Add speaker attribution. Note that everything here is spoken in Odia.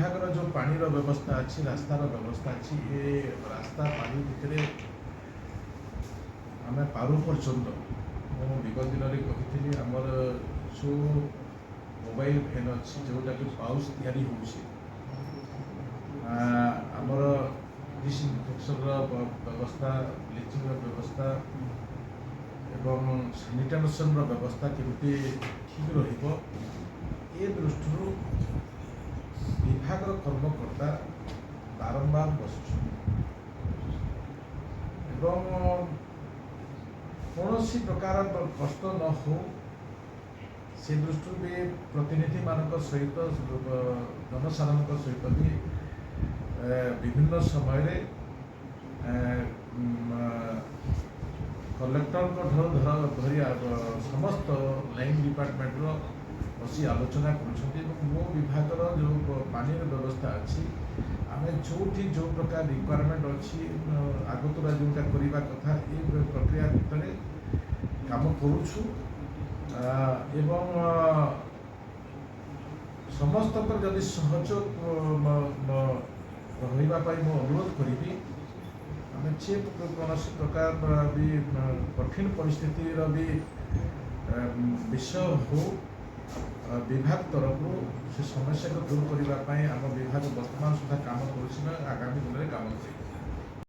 Speaker 1: ବିଭାଗର ଯେଉଁ ପାଣିର ବ୍ୟବସ୍ଥା ଅଛି, ରାସ୍ତାର ବ୍ୟବସ୍ଥା ଅଛି, ଏ ରାସ୍ତା ପାଣି ଭିତରେ ଆମେ ପାରୁ ପର୍ଯ୍ୟନ୍ତ, ମୁଁ ବିଗତ ଦିନରେ କହିଥିଲି, ଆମର ଯେଉଁ ମୋବାଇଲ ଭ୍ୟାନ୍ ଅଛି, ଯେଉଁଟାକି ପାଉଚ୍ ତିଆରି ହେଉଛି, ଆମର ଡିସଇନଫେକ୍ସନର ବ୍ୟବସ୍ଥା, ବ୍ଲିଚିଂର ବ୍ୟବସ୍ଥା ଏବଂ ସାନିଟେସନର ବ୍ୟବସ୍ଥା କେମିତି ଠିକ୍ ରହିବ, ଏ ଦୃଷ୍ଟିରୁ ବିଭାଗର କର୍ମକର୍ତ୍ତା ବାରମ୍ବାର ବସୁଛନ୍ତି ଏବଂ କୌଣସି ପ୍ରକାର କଷ୍ଟ ନ ହଉ, ସେ ଦୃଷ୍ଟିରୁ ବି ପ୍ରତିନିଧିମାନଙ୍କ ସହିତ, ଜନସାଧାରଣଙ୍କ ସହିତ ବି ବିଭିନ୍ନ ସମୟରେ କଲେକ୍ଟରଙ୍କ ଠାରୁ ଧରି ସମସ୍ତ ଲାଇନ୍ ଡିପାର୍ଟମେଣ୍ଟର ବସି ଆଲୋଚନା କରୁଛନ୍ତି। ଏବଂ ମୋ ବିଭାଗର ଯେଉଁ ପାଣିର ବ୍ୟବସ୍ଥା ଅଛି, ଆମେ ଯେଉଁଠି ଯେଉଁ ପ୍ରକାର ରିକ୍ୱାରମେଣ୍ଟ ଅଛି, ଆଗତୁରା ଯେଉଁଟା କରିବା କଥା, ଏ ପ୍ରକ୍ରିୟା ଭିତରେ କାମ କରୁଛୁ। ଏବଂ ସମସ୍ତଙ୍କର ଯଦି ସହଯୋଗ ରହିବା ପାଇଁ ମୁଁ ଅନୁରୋଧ କରିବି। ଆମେ ଯେ କୌଣସି ପ୍ରକାର ବି କଠିନ ପରିସ୍ଥିତିର ବି ବିଷୟ ହଉ, ବିଭାଗ ତରଫରୁ ସେ ସମସ୍ୟାକୁ ଦୂର କରିବା ପାଇଁ ଆମ ବିଭାଗ ବର୍ତ୍ତମାନ ସୁଦ୍ଧା କାମ କରୁଛି ନା ଆଗାମୀ ଦିନରେ କାମ କରିବ।